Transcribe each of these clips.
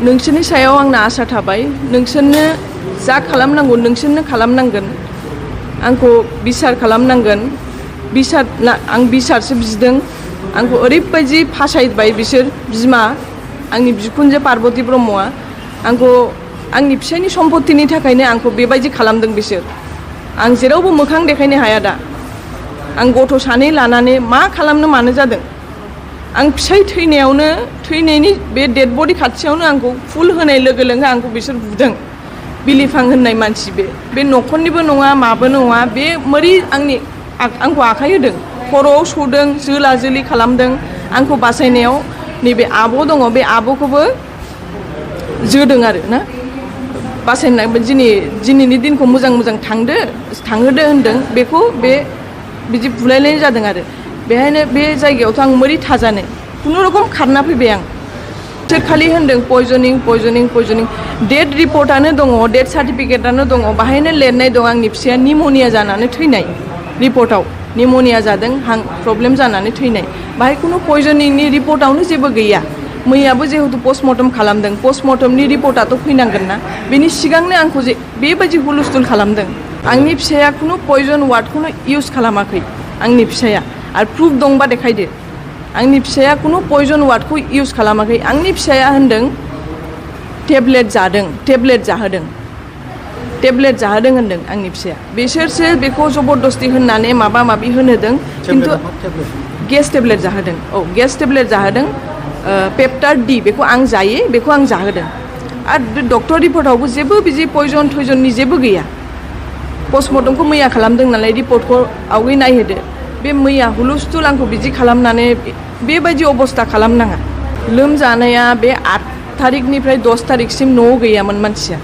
नोंसोरनि सायाव आंना आसा थाबाय नोंसोरनो जा खालामनांगौ नोंसोरनो खालामनांगोन आंखौ बिसार खालामनांगोन आं बिसारसो बिदों आंखौ ओरैबायदि फासायबाय बिसोर बिमा आंनि बिखुनजो पार्बती ब्रह्मआ आंखौ आंनि फिसायनि सम्पतिनि थाखायनो आंखौ बेबायदि खालामदों बिसोर आं जेरावबो मोखां देखायनो हाया दा आं गथ' सानै लानानै मा खालामनो मानो जादों आं फिसाय थैनायनि बे डेड बडि खाथियावनो आंखौ फुल होनाय लोगो लोगो आंखौ बिसोर बुदों बिलिफां होननाय मानसि बे न'खरनिबो नङा माबो नङा बे मोरै आंखौ आखाइ होदों खर'आव सौदों जोला जोलि खालामदों आंखौ बासायनायाव नैबे आब' दङ बे आब'खौबो जोदों आरो ना बासायनाय दिनैनि दिनखौ मोजां थांहोदो होनदों बेखौ बिदि बुलायलायनाय जादों आरो बेहायनो बे जायगायावथ' आं मोरै थाजानो खुनुरखम खारना फैबाय आं बिसोर खालि होनदों पयजनिं डेट रिपर्टआनो दङ डेट सार्टिफिकेटआनो दङ बाहायनो लिरनाय दं आंनि फिसाया निम'निया जानानै थैनाय रिपर्टआव निम'निया जादों हां प्रब्लेम जानानै थैनाय बाहाय खुनु पयजनिंनि रिपर्टआवनो जेबो गैया मैयाबो जिहेतु पस्टमर्टम खालामदों पस्टमर्टमनि रिपर्टआथ' फैनांगोन ना बेनि सिगांनो आंखौ बेबायदि हुलुस्थुल खालामदों आंनि फिसाया खुनु पयजन वार्डखौनो इउज खालामाखै आंनि फिसाया आरो प्रुफ दंबा देखायदो आंनि फिसाया खुनु पयजन वार्डखौ इउज खालामाखै आंनि फिसाया होनदों टेब्लेट जाहोदों होनदों आंनि फिसाया बिसोरसो बेखौ जबरदस्ति होननानै माबा माबि होनहोदों खिन्थु गेस टेब्लेट जाहोदों पेप्टार डि बेखौ आं जायो बेखौ आं जाहोदों आरो डक्टर रिपर्टआवबो जेबो बिदि पयजन थयजननि जेबो गैया पस्टमर्टमखौ मैया खालामदों नालाय रिपर्टखौ आवगै नायहोदो बे मैया हुलुस्थुल आंखौ बिदि खालामनानै बेबायदि अबस्था खालामनाङा लोमजानाया बे 8 थारिखनिफ्राय 10 थारिखसिम न'आव गैयामोन मानसिया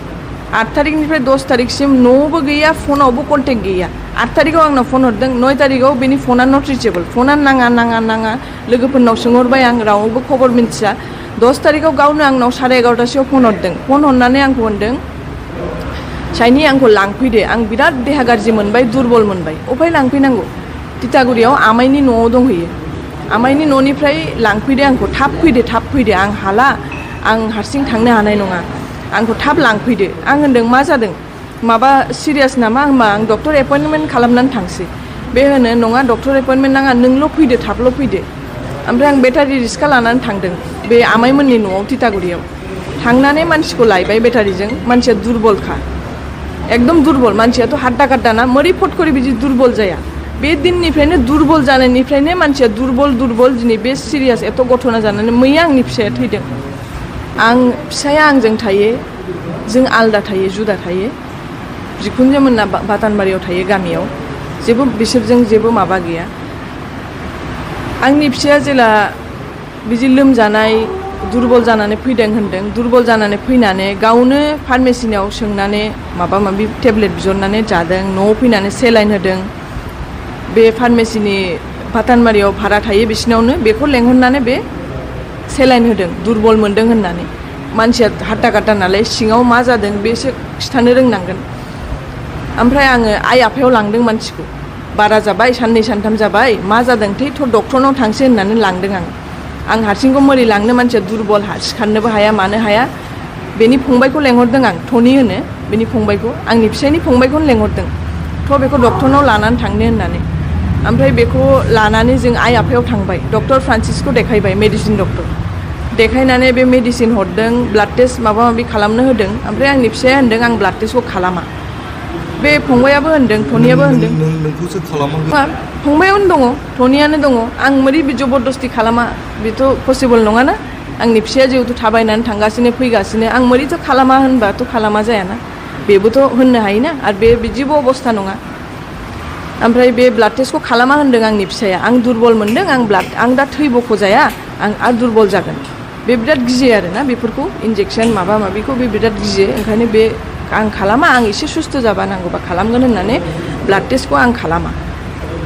8 थारिखनिफ्राय 10 थारिखसिम न'आवबो गैया फनावबो कन्टेक्ट गैया 8 थारिखआव आंनाव फन हरदों 9 थारिखआव बेनि फना नट रिचेबल फना नाङा लोगोफोरनाव सोंहरबाय आं रावबो खबर मिन्थिया 10 थारिखआव गावनो आंनाव 11:30 फन हरदों फन हरनानै आंखौ होनदों साइनि आंखौ लांफैदो आं बिराद देहा गाज्रि मोनबाय दुरबल मोनबाय अफाय लांफैनांगौ तितागुरियाव आमाइनि न'आव दंहैयो आमाइनि न'निफ्राय लांफैदो आंखौ थाब फैदो आं हाला आं हारसिं थांनो हानाय नङा आंखौ थाब लांफैदो आं होनदों मा जादों माबा सिरियास नामा होमबा आं डक्टर एपइन्टमेन्ट खालामनानै थांसै बे होनो नङा डक्टर एपइन्टमेन्ट नाङा नोंल' फैदो थाबल' फैदो ओमफ्राय आं बेटारि रिक्सा लानानै थांदों बे आमाइमोननि न'आव तितागुरियाव थांनानै मानसिखौ लायबाय बेटारिजों मानसिया दुरबलखा एकदम दुरबल मानसियाथ' हाड्डा काड्डाना मोरै फट करे बिदि दुरबल जाया बे दिननिफ्रायनो दुरबल जानायनिफ्रायनो मानसिया दुरबल दिनै बे सिरियास एथ' घटना जानानै मैया आंनि फिसाया थैदों फिसाया आंजों थायो जों आलदा थायो जुदा थायो बिखुनजोमोनना बातानबारियाव थायो गामियाव जेबो बिसोरजों जेबो माबा गैया आंनि फिसाया जेला बिदि लोमजानाय दुरबल जानानै फैदों होनदों दुरबल जानानै फैनानै गावनो फार्मेसिनाव सोंनानै माबा माबि टेब्लेट बिहरनानै जादों न'आव फैनानै सेलाइन होदों बे फार्मेसिनि बातानबारियाव भारा थायो बिसिनावनो बेखौ लेंहरनानै बे सेलाइन होदों दुरबल मोनदों होननानै मानसिया हाट्टा काट्टा नालाय सिङाव मा जादों बेसो खिथानो रोंनांगोन ओमफ्राय आङो आइ आफायाव लांदों मानसिखौ बारा जाबाय 2 सानथाम जाबाय मा जादोंथाय थ' डक्टरनाव थांसै होननानै लांदों आं हारसिंखौ मोरै लांनो मानसिया दुरबल सिखारनोबो हाया मानो हाया बेनि फंबायखौ लेंहरदों आं टनि होनो बेनि फंबायखौ आंनि फिसायनि फंबायखौनो लेंहरदों थ' बेखौ डक्टरनाव लानानै थांनो होननानै ओमफ्राय बेखौ लानानै जों आइ आफायाव थांबाय डक्टर फ्रान्सिसखौ देखायबाय मेडिसिन डक्टर देखायनानै बे मेडिसिन हरदों ब्लाड टेस्ट माबा माबि खालामनो होदों ओमफ्राय आंनि फिसाया होनदों आं ब्लाड टेस्टखौ खालामा बे फंबायाबो होनदों टनियाबो होनदों नोंखौसो खालामा फंबायावनो दङ टनियानो दङ आं मोरै जबरदस्ति खालामा बेथ' पसिबल नङाना आंनि फिसाया जिहेतु थाबायनानै थांगासिनो फैगासिनो आं मोरैथ' खालामा होनबाथ' खालामा जायाना बेबोथ' होननो हायोना आरो बे बिदिबो अबस्था नङा ओमफ्राय बे ब्लाड टेस्टखौ खालामा होनदों आंनि फिसाया आं दुरबल मोनदों आं दा थै बख' जाया आं आरो दुरबल जागोन बे बिराद गियो आरोना बेफोरखौ इन्जेक्सन माबा माबिखौ बे बिराद गियो ओंखायनो बे आं खालामा आं एसे सुस्थ' जाबा नांगौबा खालामगोन होननानै ब्लाड टेस्टखौ आं खालामा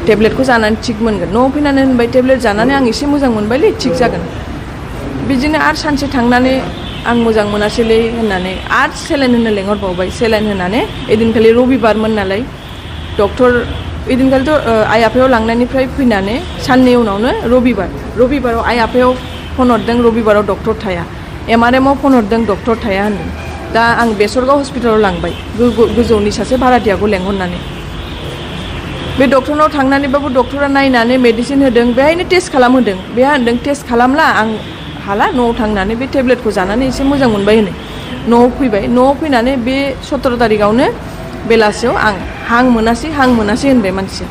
टेब्लेटखौ जानानै थिग मोनगोन न'आव फैनानै होनबाय टेब्लेट जानानै आं एसे मोजां मोनबायलै थिग जागोन बिदिनो आरो सानसे थांनानै आं मोजां मोनासैलै होननानै आरो सेलाइन होनो लेंहरबावबाय सेलाइन होनानै ओइदिनखालि रबिबारमोन नालाय डक्टर ओइदिनखालिथ' आइ आफायाव लांनायनिफ्राय फैनानै साननै उनावनो रबिबाराव आइ आफायाव फन हरदों रबिबाराव डक्टर थाया MRMआव फन हरदों डक्टर थाया होनदों दा आं बेसरगाव हस्पिटालाव लांबाय गोजौनि सासे भाराथियाखौ लेंहरनानै बे डक्टरनाव थांनानैबाबो डक्टरा नायनानै मेडिसिन होदों बेहायनो टेस्ट खालामहोदों बेहा होनदों टेस्ट खालामला आं हाला न'आव थांनानै बे टेब्लेटखौ जानानै एसे मोजां मोनबाय होनो न'आव फैबाय न'आव फैनानै बे 17 तारिखआवनो बेलासियाव आं हां मोनासै होनबाय मानसिया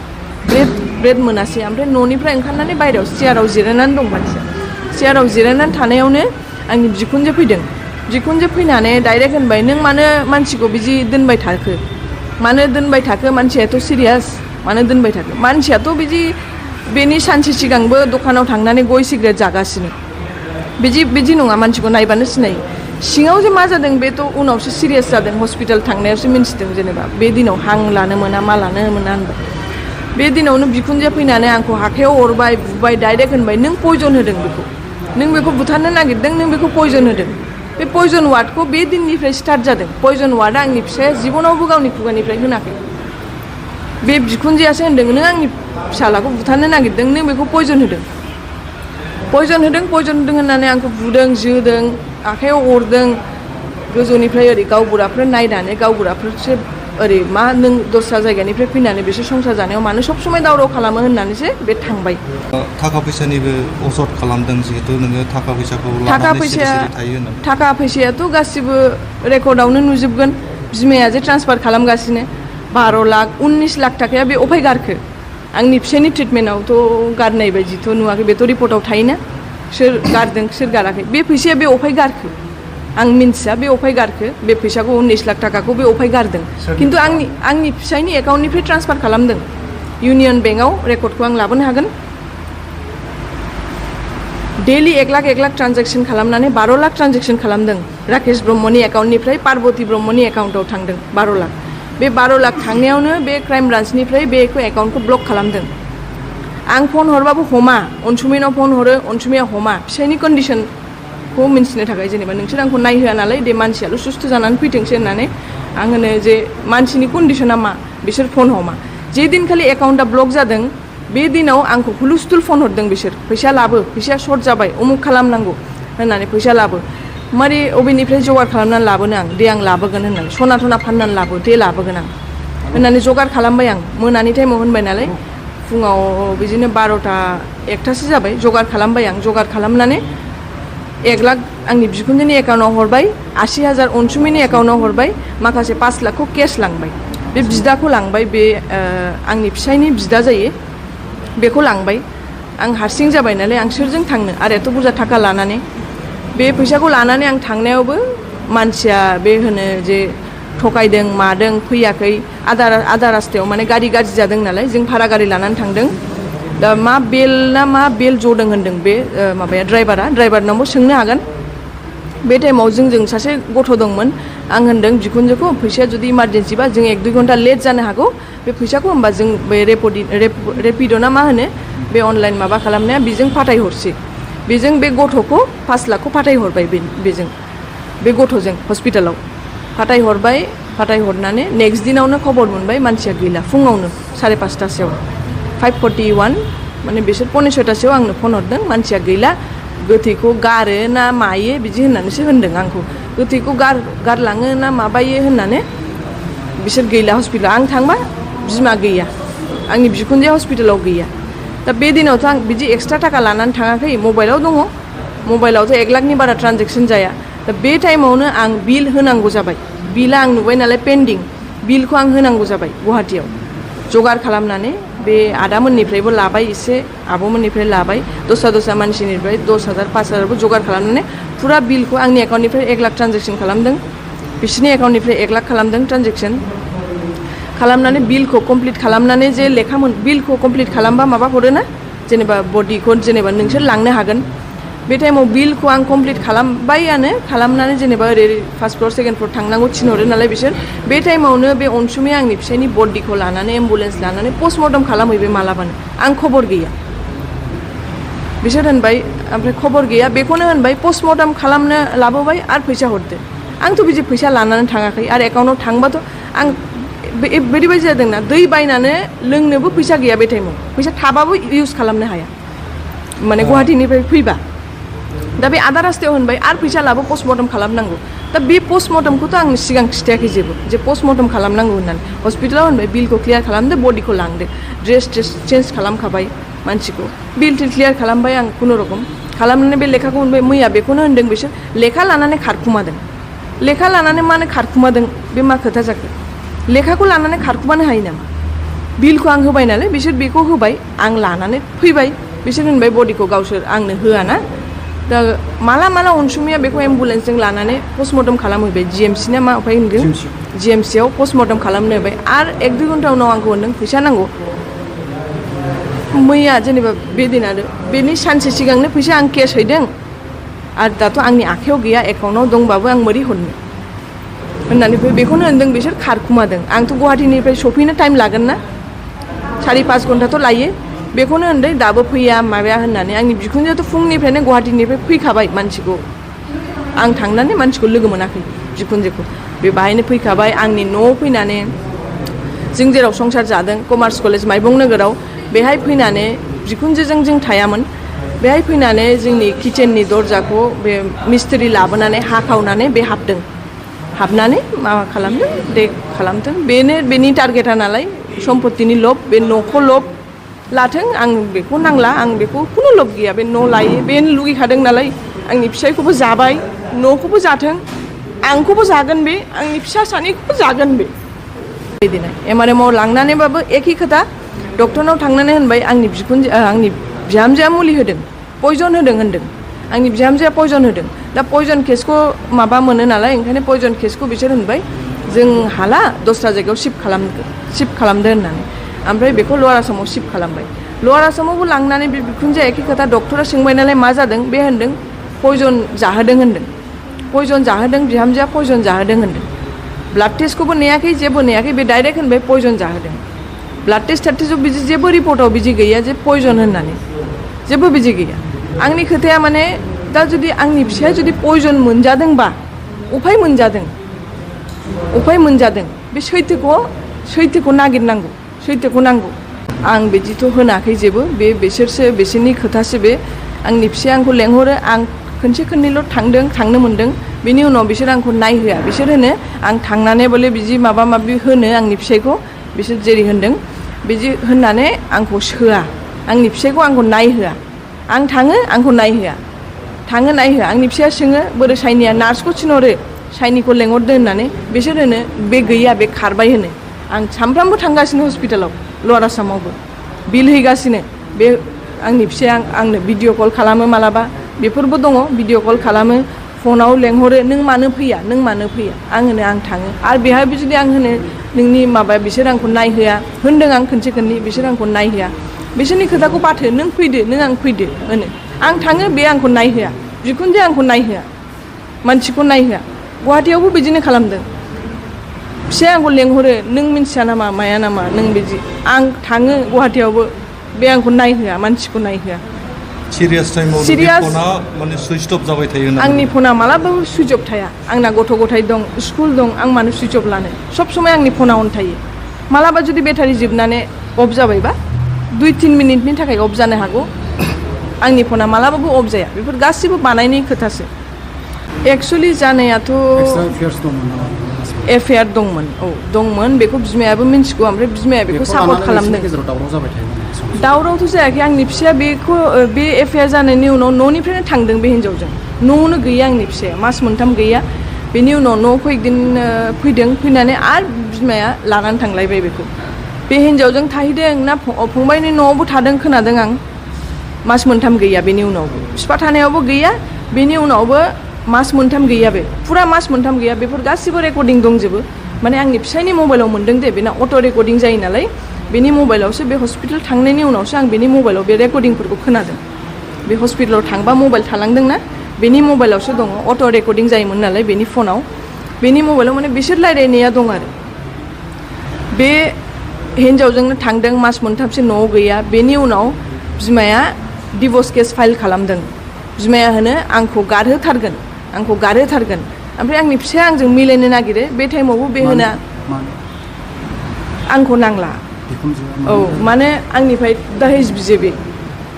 ब्रेड मोनासै ओमफ्राय न'निफ्राय ओंखारनानै बायहेरायाव चेयाराव जिरायनानै दं मानसिया चेयाराव जिरायनानै थानायावनो आंनि बिखुनजो फैदों बिखुनजो फैनानै डाइरेक्ट होनबाय नों मानो मानसिखौ बिदि दोनबाय थाखो मानसियाथ' सिरियास मानो दोनबाय थाखो मानसियाथ' बेनि सानसे सिगांबो दखानाव थांनानै गय सिगारेट जागासिनो बिदि नङा मानसिखौ नायबानो सिनायो सिङाव जे मा जादों बेथ' उनावसो सिरियास जादों हस्पिटाल थांनायावसो मिन्थिदों जेनेबा बे दिनाव हां लानो मोना मा लानो मोना होनबाय बे दिनावनो बिखुनजोआ फैनानै आंखौ आखायाव अरबाय बुबाय डाइरेक्ट होनबाय नों पयजन होदों नों बेखौ बुथारनो नागिरदों नों बेखौ पयजन होदों बे पयजन वार्डखौ बे दिननिफ्राय स्टार्ट जादों पयजन वार्डआ आंनि फिसाया जिबनावबो गावनि खुगानिफ्राय होनाखै बे बिखुनजोआसो होनदों नों आंनि फिसालाखौ बुथारनो नागिरदों नों बेखौ पयजन होदों होननानै आंखौ बुदों जोदों आखायाव अरदों गोजौनिफ्राय ओरै गावबुराफोर नायनानै गावबुराफोरसो ओरै मा नों दस्रा जायगानिफ्राय फैनानै बिसोर संसार जानायाव मानो सब समाय दावराव खालामो होननानैसो बे थांबाय थाखा फैसानिबो अजद खालामदों जिहेतु नोङो थाखा फैसाखौ लानानै सिरि थायो होननानै थाखा फैसायाथ' गासिबो रेकर्डआवनो नुजोबगोन बिमाया जे ट्रान्सफार खालामगासिनो 12 लाख 19 लाख थाखाया बे अफाय गारखो आंनि फिसानि ट्रिटमेन्टआवथ' गारनाय बायदिथ' नुवाखै बेथ' रिपर्टआव थायोना सोर गारदों सोर गाराखै बे फैसाया बे अफाय गारखो आं मिन्थिया बे अफाय गारखो बे फैसाखौ 19 लाख थाखाखौ बे अफाय गारदों खिन्थु आंनि फिसायनि एकाउन्टनिफ्राय ट्रान्सफार खालामदों इउनियन बेंकआव रेकर्डखौ आं लाबोनो हागोन डेलि 1 लाख ट्रान्जेक्सन खालामनानै 12 लाख ट्रान्जेक्सन खालामदों राकेश ब्रह्मनि एकाउन्टनिफ्राय पार्बती ब्रह्मनि एकाउन्टआव थांदों 12 लाख बे 12 लाख थांनायावनो बे क्राइम ब्रान्चनिफ्राय बेखौ एकाउन्टखौ ब्लक खालामदों आं फन हरबाबो हमा अनसुमिनाव फन हरो अनसुमिया हमा फिसायनि कन्डिसनखौ मिन्थिनो थाखाय जेनेबा नोंसोर आंखौ नायहोआ नालाय दे मानसियाल' सुस्थ' जानानै फैथोंसै होननानै आं होनो जे मानसिनि कन्डिसना मा बिसोर फन हमा जे दिनखालि एकाउन्टआ ब्लक जादों बे दिनाव आंखौ हुलुस्थुल फन हरदों बिसोर फैसा लाबो फैसाया सर्ट जाबाय अमुक खालामनांगौ होननानै फैसा लाबो मारै अबेनिफ्राय जगार खालामनानै लाबोनो आं दे आं लाबोगोन होननानै सना फाननानै लाबो दे लाबोगोन आं होननानै जगार खालामबाय आं मोनानि टाइमाव होनबाय नालाय फुङाव बिदिनो 12टा 1टासो जाबाय जगार खालामबाय आं जगार खालामनानै 1 लाख आंनि बिखुनजोनि एकाउन्टआव हरबाय 80,000 अनसुमिनि एकाउन्टआव हरबाय माखासे 5 लाखखौ केस लांबाय बे बिदाखौ लांबाय बे आंनि फिसायनि बिदा जायो बेखौ लांबाय आं हारसिं जाबाय नालाय आं सोरजों थांनो आरो एथ' बुरजा थाखा लानानै बे फैसाखौ लानानै आं थांनायावबो मानसिया बे होनो जे थगायदों मादों फैयाखै आधा रास्तायाव माने गारि गाज्रि जादों नालाय जों भारा गारि लानानै थांदों दा मा बेल जदों होनदों बे माबाया ड्राइभारनावबो सोंनो हागोन बे टाइमाव जोंजों सासे गथ' दंमोन आं होनदों बिखुनजोखौ फैसाया जुदि इमारजेन्सिबा जों 1-2 घन्टा लेट जानो हागौ बे फैसाखौ होमबा जों बे रेपिड' ना मा होनो बे अनलाइन माबा खालामनाया बेजों फाथायहरसै बेजों बे गथ'खौ 5 लाखखौ फाथायहरबाय बेजों बे गथ'जों हस्पिटालाव फाथायहरनानै नेक्स्ट दिनावनो खबर मोनबाय मानसिया गैला फुङावनो 5:30 5:41 माने बिसोर 5:45 आंनो फन हरदों मानसिया गैला गोथैखौ गारो ना मायो बिदि होननानैसो होनदों आंखौ गोथैखौ गारलाङो ना माबायो होननानै बिसोर गैला हस्पिटालाव आं थांबा बिमा गैया आंनि बिखुनजोआ हस्पिटालाव गैया दा बे दिनावथ' आं बिदि एक्सट्रा थाखा लानानै थाङाखै मबाइलाव दङ मबाइलावथ' 1 लाखनि बारा ट्रान्जेक्सन जाया दा बे टाइमावनो आं बिल होनांगौ जाबाय बिला आं नुबाय नालाय पेन्डिं बिलखौ आं होनांगौ जाबाय गुवाहाटियाव जगार खालामनानै बे आदामोननिफ्रायबो लाबाय एसे आब'मोननिफ्राय लाबाय दस्रा मानसिनिफ्राय 10,000 5,000बो जगार खालामनानै फुरा बिलखौ आंनि एकाउन्टनिफ्राय 1 लाख ट्रान्जेक्सन खालामदों बिसोरनि एकाउन्टनिफ्राय 1 लाख खालामदों ट्रान्जेक्सन खालामनानै बिलखौ कमप्लिट खालामनानै जे बिलखौ कमप्लिट खालामबा माबा हरोना जेनेबा बडिखौ जेनेबा नोंसोर लांनो हागोन बे टाइमाव बिलखौ आं कमप्लिट खालामबायानो खालामनानै जेनेबा ओरै फार्स्ट फ्ल'र सेकेन्ड फ्ल'र थांनांगौ थिनहरो नालाय बिसोर बे टाइमावनो बे अनसुमिया आंनि फिसायनि बडिखौ लानानै एम्बुलेन्स लानानै पस्टमर्टम खालामहैबाय मालाबानो आं खबर गैया बिसोर होनबाय ओमफ्राय खबर गैया बेखौनो होनबाय पस्टमर्टम खालामनो लाबोबाय आरो फैसा हरदो आंथ' बिदि फैसा लानानै थाङाखै आरो एकाउन्टआव थांबाथ' आं बेबायदि जादोंना दै बायनानै लोंनोबो फैसा गैया बे टाइमाव फैसा थाबाबो इउज खालामनो हाया माने गुवाहाटीनिफ्राय फैबा दा बे आदा रास्तायाव होनबाय आरो फैसा लाबो पस्टमर्टम खालामनांगौ दा बे पस्टमर्टमखौथ' आं सिगां खिथायाखै जेबो जे पस्टमर्टम खालामनांगौ होननानै हस्पिटालाव होनबाय बिलखौ क्लियार खालामदो बडिखौ लांदो ड्रेस चेन्ज खालामखाबाय मानसिखौ बिल क्लियार खालामबाय आं खुनुरखम खालामनानै बे लेखाखौ होनबाय मैया बेखौनो होनदों बिसोर लेखा लानानै खारखुमादों लेखा लानानै मानो खारखुमादों बे मा खोथा जाखो लेखाखौ लानानै खारखुमानो हायो नामा बिलखौ आं होबाय नालाय बिसोर बेखौ होबाय आं लानानै फैबाय बिसोर होनबाय बडिखौ गावसोर आंनो होआ ना दा माला माला अनसुमिया बेखौ एम्बुलेन्सजों लानानै पस्टमर्टम खालामहैबाय जिएमसि ना मा ओमफ्राय होनदों जिएमसियाव पस्टमर्टम खालामनो होबाय आरो एक दुइ घन्टा उनाव आंखौ होनदों फैसा नांगौ मैया जेनेबा बे दिन आरो बेनि सानसे सिगांनो फैसा आं केस हैदों आरो दाथ' आंनि आखायाव गैया एकाउन्टाव दंबाबो आं बोरै हरनो होननानै बेखौनो होनदों बिसोर खारखुमादों आंथ' गुवाहाटीनिफ्राय सफैनो टाइम लागोन ना 4-5 घन्टाथ' लायो बेखौनो होनदों दाबो फैया माबाया होननानै आंनि बिखुनजोआथ' फुंनिफ्रायनो गुवाहाटीनिफ्राय फैखाबाय मानसिखौ आं थांनानै मानसिखौ लोगो मोनाखै बिखुनजोखौ बे बाहायनो फैखाबाय आंनि न'आव फैनानै जों जेराव संसार जादों कमार्स कलेज माइबं नोगोराव बेहाय फैनानै बिखुनजोजों जों थायामोन बेहाय फैनानै जोंनि किचेननि दरजाखौ बे मिस्ट्रि लाबोनानै हाखावनानै बे हाबनानै माबा खालामदों डेक खालामदों बेनो बेनि टारगेटा नालाय सम्पतिनि लब बे न'खौ लब लाथों आं बेखौ नांला आं बेखौ खुनु लब गैया बे न' लायो बेनो लुगैखादों नालाय आंनि फिसायखौबो जाबाय न'खौबो जाथों आंखौबो जागोन बे आंनि फिसा सानैखौबो जागोन बे बिदिनो एमआरएमआव लांनानैबाबो एखे खोथा डक्टरनाव थांनानै होनबाय आंनि बिहामजोआ मुलि होदों पयजन होदों होनदों आंनि बिहामजोआ पयजन होदों दा पयजन केसखौ माबा मोनो नालाय ओंखायनो पयजन केसखौ बिसोर होनबाय जों हाला दस्रा जायगायाव शिफ्ट खालामदो होननानै ओमफ्राय बेखौ लवार आसामाव शिफ्ट खालामबाय लवार आसामावबो लांनानै बे बिखुनजोआ एखे खोथा डक्टरा सोंबाय नालाय मा जादों बे होनदों पयजन जाहोदों होनदों पयजन जाहोदों बिहामजोआ पयजन जाहोदों होनदों ब्लाड टेस्टखौबो नेयाखै जेबो नेयाखै बे डाइरेक्ट होनबाय पयजन जाहोदों ब्लाड टेस्टआव बिदि जेबो रिपर्टआव बिदि गैया जे पयजन होननानै जेबो बिदि गैया आंनि खोथाया माने दा जुदि आंनि फिसाया जुदि पयजन मोनजादोंबा उफाय मोनजादों बे सैथोखौ नागिरनांगौ सैथोखौ नांगौ आं बिदिथ' होनाखै जेबो बे बिसोरनि खोथासो बे आंनि फिसाया आंखौ लेंहरो आं खनसे खननैल' थांनो मोन्दों बेनि उनाव बिसोर आंखौ नायहोआ बिसोर होनो आं थांनानै बोले बिदि माबा माबि होनो आंनि फिसायखौ बिसोर जेरै होनदों बिदि होननानै आंखौ सोआ आंनि फिसायखौ आंखौ नायहोआ आं थाङो आंखौ नायहोआ आंनि फिसाया सोङो बोरै साइनिया नार्सखौ थिनहरो साइनिखौ लेंहरदो होननानै बिसोर होनो बे गैया बे खारबाय होनो आं सामफ्रामबो थांगासिनो हस्पिटालाव लवार आसामावबो बिल हैगासिनो बे आंनि फिसाया आंनो भिडिअ कल खालामो मालाबा बेफोरबो दङ भिडिअ कल खालामो फनाव लेंहरो नों मानो फैया आं होनो आं थाङो आरो बेहायबो जुदि आं होनो नोंनि माबा बिसोर आंखौ नायहोआ होनदों आं खनसे खननै बिसोर आंखौ नायहोआ बिसोरनि खोथाखौ बाथो नों फैदो नों आं फैदो होनो आं थाङो बे आंखौ नायहोआ बिखुनजोआ आंखौ नायहोआ मानसिखौ नायहोआ गुवाहाटीयावबो बिदिनो खालामदों फिसाया आंखौ लेंहरो नों मिन्थिया नामा माया नामा नों बिदि आं थाङो गुवाहाटीयावबो बे आंखौ नायहोआ मानसिखौ नायहोआ सिरियास टाइमाव फना माने सुइच अफ जाबाय थायो आंनि फना मालाबाबो सुइच अफ थाया आंना गथ' गथाय दं स्कुल दं आं मानो सुइच अफ लानो सब समय आंनि फना अन थायो मालाबा जुदि बेटारि जोबनानै अफ जाबायबा 2-3 मिनिटनि थाखाय अफ जानो हागौ आंनि फना मालाबाबो अफ जाया बेफोर गासिबो बानायनाय खोथासो एक्चुअलि जानायाथ' एफआइआर दंमोन बेखौ बिमायाबो मिन्थिगौ ओमफ्राय बिमाया बेखौ सापर्ट खालामदों दावरावथ' जायाखै आंनि फिसाया बे एफआइआर जानायनि उनाव न'निफ्रायनो थांदों बे हिन्जावजों न'आवनो गैया आंनि फिसाया मास मोनथाम गैया बेनि उनाव न'खौ एकदिन फैनानै आरो बिमाया लानानै थांलायबाय बेखौ बे हिन्जावजों थाहैदों ना फंबायनि न'आवबो थादों खोनादों आं मास मोनथाम गैया बेनि उनावबो बिफा थानायावबो गैया बेनि उनावबो मास मोनथाम गैया बे फुरा मास मोनथाम गैया बेफोर गासिबो रेकर्डिं दंजोबो माने आंनि फिसायनि मबाइलाव मोन्दों दे बेना अट' रेकर्डिं जायो नालाय बेनि मबाइलावसो बे हस्पिटाल थांनायनि उनावसो आं बेनि मबाइलाव बे रेकर्डिंफोरखौ खोनादों बे हस्पिटालाव थांबा मबाइल थालांदोंना बेनि मबाइलावसो दङ अट' रेकर्डिं जायोमोन नालाय बेनि फनाव बेनि मबाइलाव माने बिसोर रायलायनाया दं आरो बे हिन्जावजोंनो थांदों मास मोनथामसो न'आव गैया बेनि उनाव बिमाया डिभर्स केस फाइल खालामदों बिमाया होनो आंखौ गारहोथारगोन ओमफ्राय आंनि फिसाया आंजों मिलायनो नागिरो बे टाइमावबो बे होना आंखौ नांला माने आंनिफ्राय दाहेज बियो बे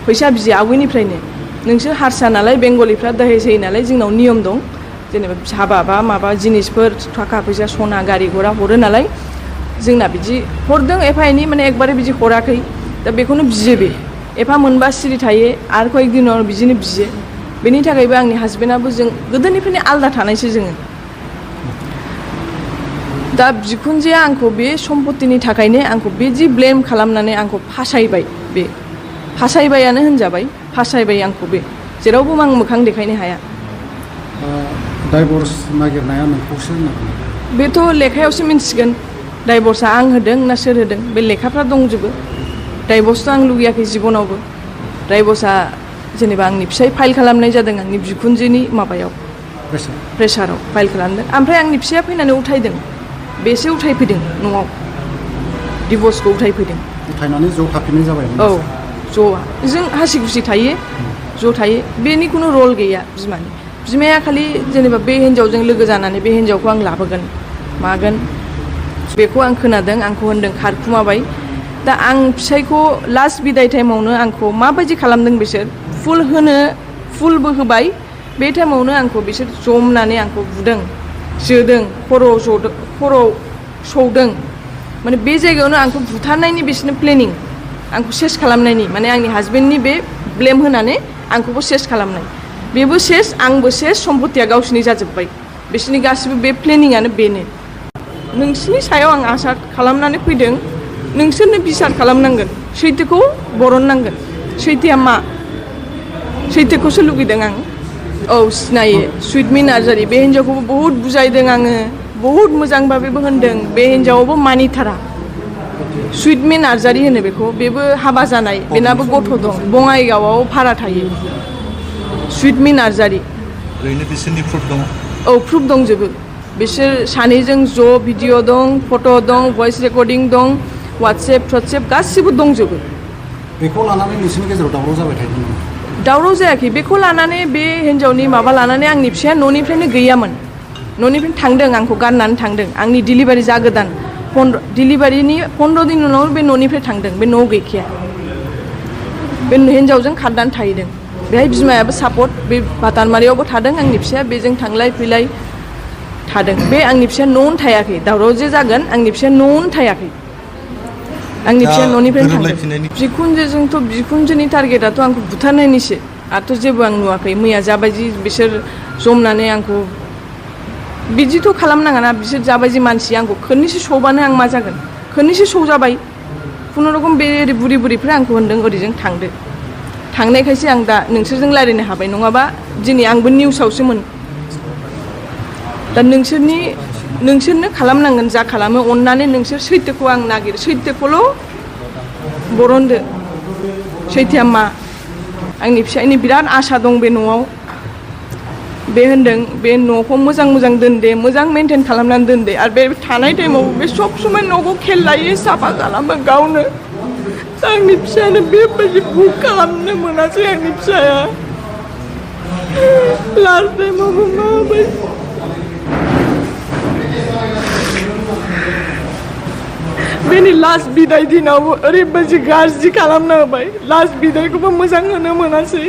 फैसा बियो आवगैनिफ्रायनो नोंसोर हारसा नालाय बेंगलिफ्रा दहेज होयो नालाय जोंनाव नियम दं जेनेबा हाबा बा माबा जिनिसफोर थाखा फैसा सना गारि घोड़ा हरो नालाय जोंना बिदि हरदों एफा एनै माने एकबारे बिदि हराखै दा बेखौनो बियो बे एफा मोनबा सिरि थायो आरो कयेक दिनाव बिदिनो बियो बेनि थाखायबो आंनि हासबेन्डआबो जों गोदोनिफ्रायनो आलदा थानायसो जोङो दा बिखुनजोआ आंखौ बे सम्पतिनि थाखायनो आंखौ बिदि ब्लेम खालामनानै आंखौ फासायबाय बे फासायबायानो होनजाबाय फासायबाय आंखौ बे जेरावबो आं मोखां देखायनो हाया डाइभर्स नागिरनाया नोंखौसो होनांगोन बेथ' लेखायावसो मिन्थिगोन डाइभर्सआ आं होदों ना सोर होदों बे लेखाफ्रा दंजोबो डाइभर्सथ' आं लुगैयाखै जिबनावबो डाइभर्सआ जेनेबा आंनि फिसाय फाइल खालामनाय जादों आंनि बिखुनजोनि माबायाव प्रेसाराव फाइल खालामदों ओमफ्राय आंनि फिसाया फैनानै उथायदों बेसो उथायफैदों न'आव डिभर्सखौ उथायफैदों उथायनानै ज' थाफिननाय जाबाय औ ज'आ जों हासि खुसि थायो ज' थायो बेनि खुनु रल गैया बिमानि बिमाया खालि जेनेबा बे हिन्जावजों लोगो जानानै बे हिन्जावखौ आं लाबोगोन मागोन बेखौ आं खोनादों आंखौ होनदों खारखुमाबाय दा आं फिसायखौ लास्ट बिदाय टाइमावनो आंखौ माबायदि खालामदों बिसोर फुलबो होबाय बे टाइमावनो आंखौ बिसोर जमनानै आंखौ बुदों जोदों खर'आव सौदों माने बे जायगायावनो आंखौ बुथारनायनि बिसोरनो प्लेनिं आंखौ सेस खालामनायनि माने आंनि हासबेन्डनि बे ब्लेम होनानै आंखौबो सेस खालामनाय बेबो सेस आंबो सेस सम्पतिया गावसिनि जाजोब्बाय बिसोरनि गासिबो बे प्लेनिंआनो बेनो नोंसिनि सायाव आं आसा खालामनानै फैदों नोंसोरनो बिसार खालामनांगोन सैथोखौ बरननांगोन सैथोआ मा सैथोखौसो लुगैदों आं औ सिनायो सुइटमि नार्जारि बे हिन्जावखौबो बहुद बुजायदों आङो बहुद मोजां भाबेबो होनदों बे हिन्जावाबो मानिथारा सुइटमि नार्जारि होनो बेखौ बेबो हाबा जानाय बेनाबो गथ' दं बङाइगावआव भारा थायो सुइटमि नार्जारि ओरैनो बिसोरनि प्रुफ दङ औ प्रुफ दंजोबो बिसोर सानैजों ज' भिडिअ दं फट' दं भइस रेकर्डिं दं वाट्सएप गासिबो दंजोबो बेखौ लानानै नोंसोरनि गेजेराव दावराव जाबाय थायो नामा दावराव जायाखै बेखौ लानानै बे हिन्जावनि माबा लानानै आंनि फिसाया न'निफ्रायनो गैयामोन न'निफ्रायनो थांदों आंखौ गारनानै थांदों आंनि डिलिभारि जागोदान डिलिभारिनि 15 दिन उनाव बे न'निफ्राय थांदों बे न'आव गैखाया बे हिन्जावजों खारनानै थाहैदों बेहाय बिमायाबो सापर्ट बे बातानमारियावबो थादों आंनि फिसाया बेजों थांलाय फैलाय थादों बे आंनि फिसाया न'आवनो थायाखै दावराव जे जागोन आंनि फिसाया न'आवनो थायाखै आंनि फिसाया न'निफ्रायनो थांदों बिखुनजोजोंथ' बिखुनजोनि टारगेटआथ' आंखौ बुथारनायनिसो आरोथ' जेबो आं नुवाखै मैया जाबायदि बिसोर जमनानै आंखौ बिदिथ' खालामनाङा ना बिसोर जाबायदि मानसि आंखौ खोननैसो सौबानो आं मा जागोन खोननैसो सौजाबाय खुनुरखम बे बुरिफ्रा आंखौ होनदों ओरैजों थांदो थांनायखायसो आं दा नोंसोरजों रायज्लायनो हाबाय नङाबा दिनै आंबो निउसावसोमोन दा नोंसोरनो खालामनांगोन जा खालामो अननानै नोंसोर सैथोखौ आं नागिरो सैथोखौल' बरनदो सैथोआ मा आंनि फिसायनि बिराद आसा दं बे न'आव बे होनदों बे न'खौ मोजां दोनदे मोजां मेनटेन खालामनानै दोनदे आरो बे थानाय टाइमाव बे सब समाय न'खौ खेल लायो साफा खालामो गावनो आंनि फिसायानो बेबायदि भुल खालामनो मोनासै आंनि फिसाया लास्ट टाइमावबो माबाय बेनि लास्ट बिदाय दिनावबो ओरैबायदि गाज्रि खालामना होबाय लास्ट बिदायखौबो मोजां होनो मोनासै